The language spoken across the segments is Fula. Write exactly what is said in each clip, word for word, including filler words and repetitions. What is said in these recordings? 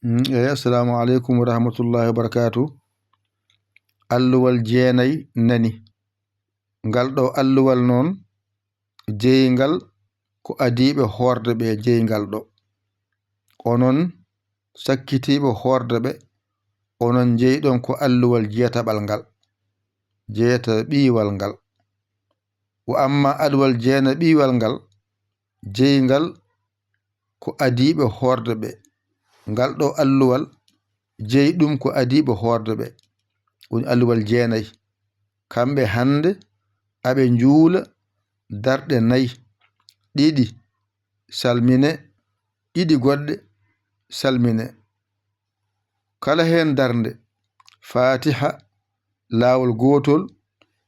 Mm, eyi, assalamu aleykum wa rahmatullahi wa barakatuh. Alluwal jeenay nani. Ngal ɗo alluwal noon, jeyngal ko adiiɓe hoorde ɓe jeyngal ɗo. Onon sakkitiiɓe hoorde ɓe, onon jeyɗon ko alluwal jeetaɓal ngal, jeetaɓiiwal ngal. Wa amma alluwal jeenaɓiiwal ngal, jeyngal ko adiiɓe hoorde ɓe. Ngal ɗo alluwal, jeyi ɗum ko adiiɓe hoorde ɓe. Woni alluwal jeenay. Kamɓe hannde aɓe njuula darɗe nay. Ɗiɗi salmine, ɗiɗi goɗɗe salmine. Kala heen darnde, Faatiha laawol gootol,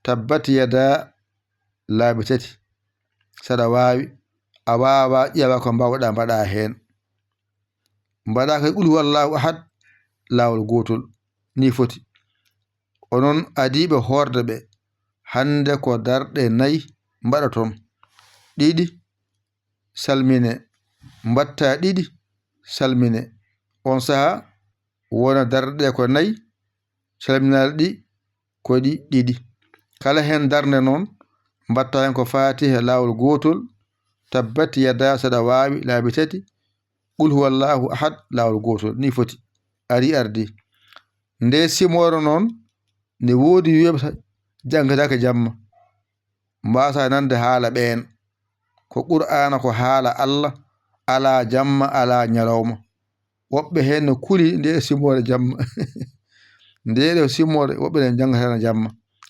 tabbat yadaa laabi tati. Saɗa waawi, a waawaa ƴeewa ko mbaawɗaa mbaɗaa heen. Mbaɗaa kay qul huwallaahu ahad laawol gootol. Nii foti. Onon adiiɓe hoorde ɓe, hannde ko darɗe nay mbaɗoton. Ɗiɗi salmine, mbatta ɗiɗi salmine. On sahaa wona darɗe ko nay, salminal ɗi ko ɗi ɗiɗi. Kala heen darnde noon, mbatta heen ko Faatiha laawol gootol, tabbat yadaa saɗa waawi laabi tati, qul huwallaahu ahad laawol gootol. Nii foti. Ari ardi. Nde simoore noon, ne woodi wiyeɓe sa-, janngataake jamma. Mbaasa nande haala ɓeen. Ko Qur'aana ko haala Allah, alaa jamma, alaa ñalawma. Woɓɓe heen no kuli nde simoore jamma. Nde ɗo simoore, woɓɓe ne janngataana jamma.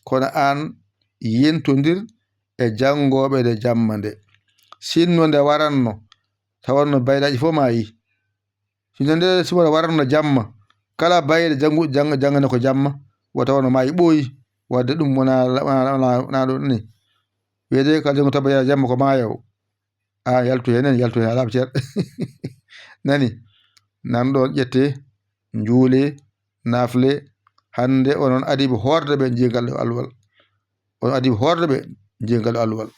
Kono aan yentondir e janngooɓe nde jamma nde. Sinno nde waranno, tawanno baylaaji fof maayi. Sinno nde simoore waranno jamma, kala bayɗo janngu-, jang-, janngane ko jamma, wota wano maayi ɓooyi. Wadde ɗum wona, wona, wona, wona ɗum ni. Wiyete kala janngo tabba yara jamma ko maayo. A yaltu heen, en yaltu heen, alaa ceer. Nani? Nan ɗoon ƴette, njuule, nafle. Hannde onon adiiɓe hoorde ɓe njiingal ɗo alluwal. On adiiɓe hoorde ɓe njiingal ɗo alluwal.